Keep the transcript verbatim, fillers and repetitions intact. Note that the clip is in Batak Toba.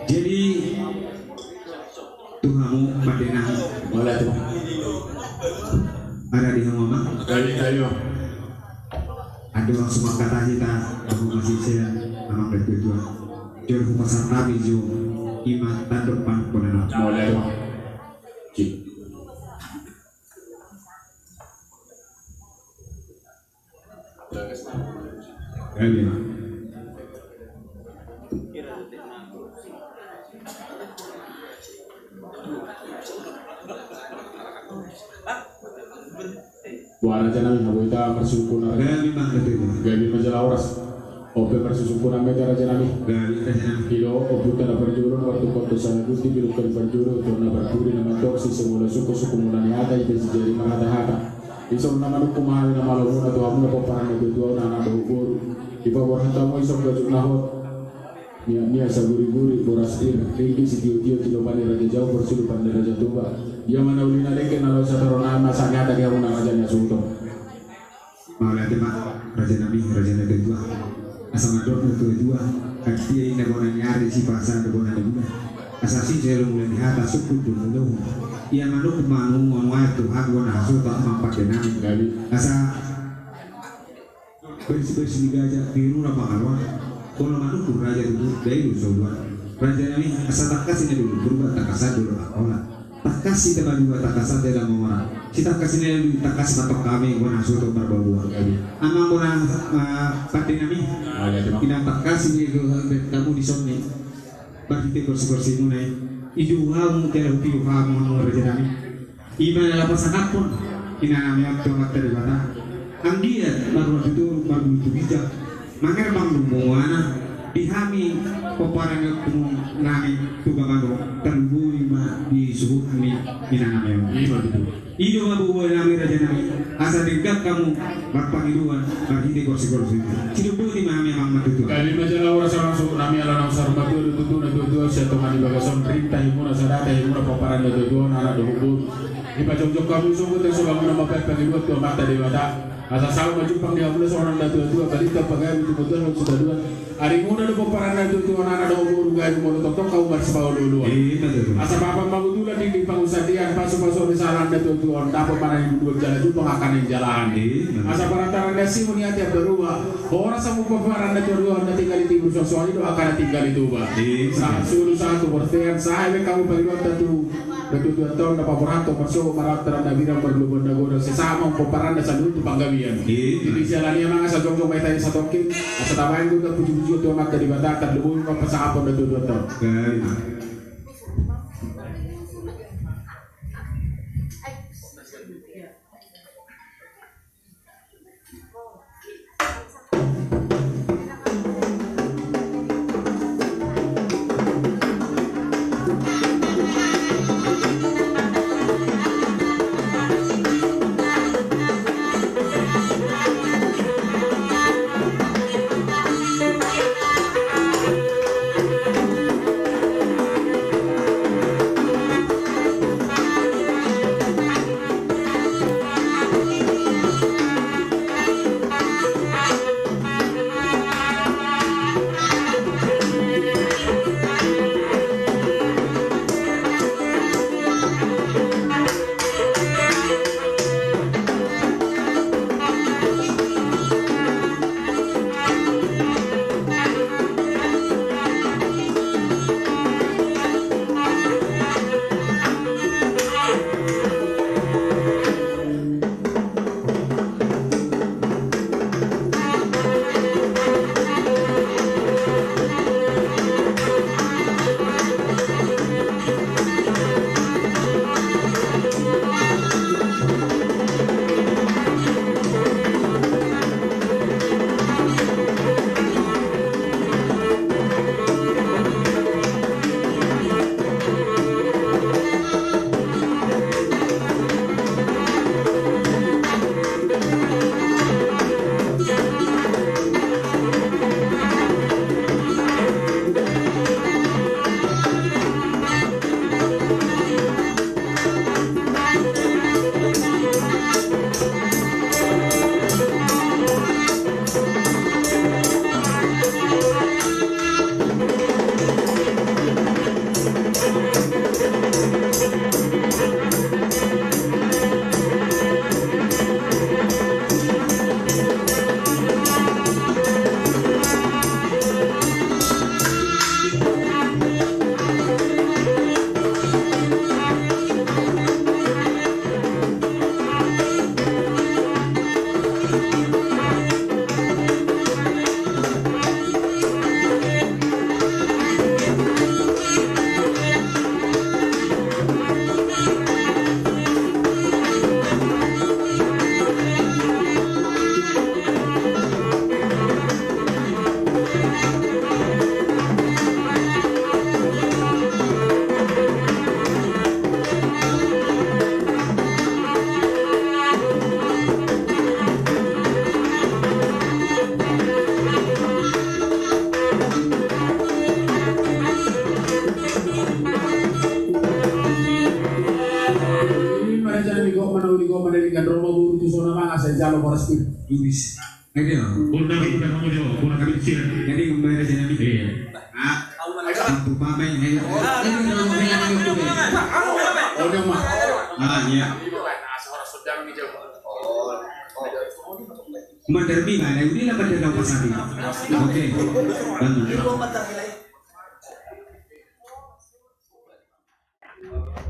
Jadi tu hamu pande nami. Mauliate. Ada di hamu, Amang? Gabe, gabe. Ado langsung mangkatai hita, hamu masisea, Amang, datu tua. Jolo hupasahat hami jo, ima tandok pandohan. Mauliate. Gabe. Boha, raja nami, hamu hita marsungkun, raja. Gabe, Amang, gabe. Gabe ma jala horas. Ompu, marsungkun ma hita, raja nami. Gabe, raja nami. I do ompunta na parjolo, na martungkot dosa na gunti, pilungka ni parjolo, tu na parpudi na mandok, sise mula sungkun, sungkun mula ni hata, i pe sijadi marhata-hata. Dison na manungkun ma hami na malo muna tu hamu na pomparan na tuatua on, anak dohot boru. Dipaborhat hamu dison gajuk na hot, miak-miak saguriguri, boras pir, tingki sitiotio, tilopan ni Raja Jau, parsulupan ni Raja Toba. Ia ma na uli na dengke na laho sataronan, masa ni hata di hamu na raja ni hasuhuton. Mauliate ma, raja nami, raja na tuatua. Asa mandok na tuatua, atia inna bona ni ari, sipasahat bona ni bulan. Asa sise mula ni hata, sungkun do mula. Ia manungkun ma hamu, hamu tu hamu na hasuhuton, Amang, pande nami. Gabe. Asa bersi-bersi ni gaja di rura Pangaloan. Molo manungkun raja tutu, dai do soluan. Raja nami, asa tangkas i na dulu Purba, tangkasan do Angkola. Tangkas i tama dua, tangkasan do Lamora. Sitangkas i na dulu, tangkas ma tong hami bona hasuhuton marboaboa. Amang bona, eh, pande nami. Mauliate, Amang. Inang tangkas i na dulu, eh, tamu dison i. Marhite porsi-porsimuna i. I do hamu, tela hupiu hamu, hamu raja nami. Ima na laho pasangap inanami on tu Amanta Debata. Anggiat marhula tu toru, marbulu tu ginjang, mangerbang do muana di hami pomparan ni ompu nami Toga Mago, tarlumobi ma di suhut ni inanami on. Ima tutu. I do ma boaboa nami, raja nami, asa denggan hamu marpangidoan marhite porsi-porsi. Sidok boti ma hami, Amang, ma tutu. Gabe ma jala horas, Amang, suhut nami, ala naung saur matua do tutu na tuatua sian tonga ni bagas on, rim tahimuna sada, tahimuna pomparan na tuatua on, anak dohot boru. Dipajongjong hamu i sogot, asa boi hamu na mambahen pangidoan tu Amanta Debata. Asa saut ma jumpang di hamu na songon na tuatua, balintang pagabe, tumundalhon sitadoan. Arimuna do pomparan na tuatua on, anak dohot boru, gabe molo tongtong hamu marsipaolooloan. Asa papa ma butulan di, di pangusandean, pasupasu ni sahala na tuatua on, dapot ma na niduluan jala jumpang angka na nijalahan. Asa parantaran ni asi muna i, ate ambarua. Horas hamu pomparan na tuatua on, na tinggal di Timur, suang-suang i do angka na tinggal di Toba. Sahat solu, sahat tu bontean, sahat i be hamu pangidoanta tu na tuatua on, na paborhat hamu marsogot marangkup na birang, marlompan na godang, sai sahat ma hamu pomparanna saluhut tu panggabean. Jadi siala ni i, Amang, asa jongjong ma hita i satongkin, asa tabahen do puji-pujion tu Amanta Debata, tarlumobi ma pasangapon na tuatua on. Urusan mana saya jalo boras pir. Ibis. Ayo. Bola kami, bola kami, bola kami, siap. Jadi kembali ke sini. Iya. Ah, mampu pamai, ayo. Ayo, ayo, ayo, ayo, ayo. Oh, udah, Mak. Ah, iya. Mandar mi mana? Ini lah mandar kau pasari. Oke. Bantu.